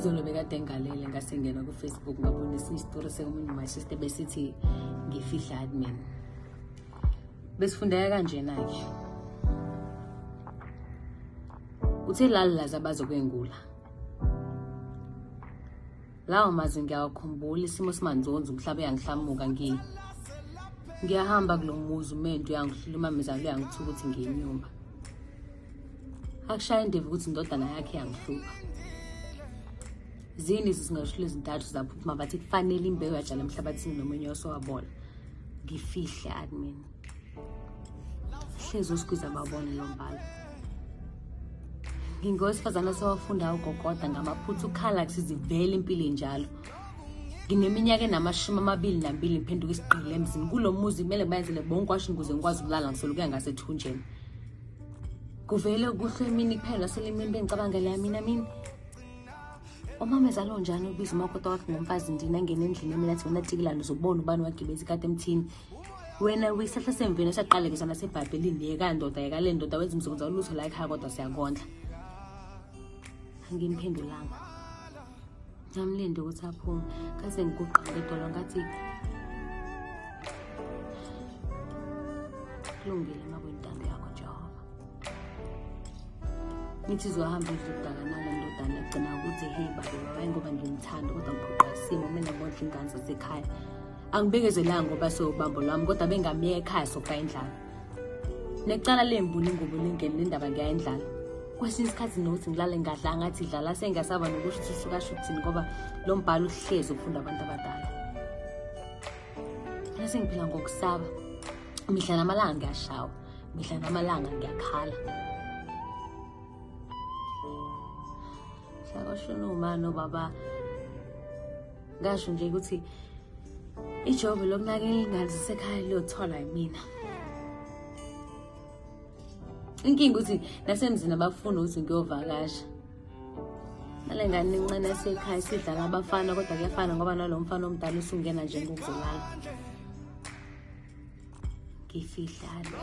Izolo bekade ngalele ngase ngena ku-Facebook ngabona esinye isitori sekomunye my sister besithi ngifihla admin. Besifundeka kanjena-ke. Uthe lalilazi abazokwengula. Lawo mazwi ngiyawakhumbula, isimo simanzonzo, umhlaba uyangihlamuka ngiyahamba kulo muzi, umendo uyangihlula, umamezala uyangithuka ukuthi ngiyinyumba. Akushaya indiva ukuthi indodana yakhe iyangihlupha. Zini izingashulo ezintathu zaphuphuma bathi kufanele imbewu yatshala emhlabathini nomunye osowabola. Ngifihle admin. Hlezi usigwiza babone lo mbalo. Ngingowesifazane osewafunda ugogoda ngamaphutha, ukhala kusizivele impilo injalo. Ngineminyaka enama-22 ngiphenduka isigqila emzini. Kulo muzi kumele ngibayenzele bonke washini ukuze ngikwazi ukulala ngisolo kuya ngasethunjeni. Kuvele kuhle emini kuphela selimini bengicabangela mina mina. Umamezala onjani ubiza umakoti wakhe ngomfazi ndini angene endlini emini athi wena tikilane uzobona ubani wagibeza ikati emthini. Wena uyisahla semvini esaqalekiswa nasebhayibhelini, yeka ndoda, yeka le ndoda, wenza umsebenzi awulutho la ekhaya kodwa siyakondla. Angimphendulanga. Ngamlinde ukuthi aphume. Ngase ngiguqa ngedolo ngathi kulungile makuyintando yakho Jehova. Ngithi izohamba idludaka nale ndodana egcina ukuthi hey babe babayi ngoba ngimthanda kodwa ngiphoqa isimo mina ngondla ingane zasekhaya. Angibekezelanga ngoba sewubambo lwami kodwa bengamiyeka ekhaya sofa indlala. Necala lembuni ingubo lingene nendaba ngiyayindlala. Kwesinye isikhathi nokuthi ngilale ngadla ngathi dlala sengasaba nokusho ukuthi usuka shuthini ngoba lo mbhalo uhlezi ukufunda abantu abadala. Mina sengiphila ngokusaba. Mihla namalanga ngiyashawa, mihla namalanga ngiyakhala. Hlakashona uma nobaba ngasho nje ukuthi ijobe lokunakekela ingane zasekhaya liyotholwa yimina. Inkinga ukuthi nasemzini abafuni ukuthi ngiyovakasha. Nale ngane encane yasekhaya sidlala abafana kodwa kuyafana ngoba nalo mfana omdala usungena nje ngokuzolala. Ngifihlane.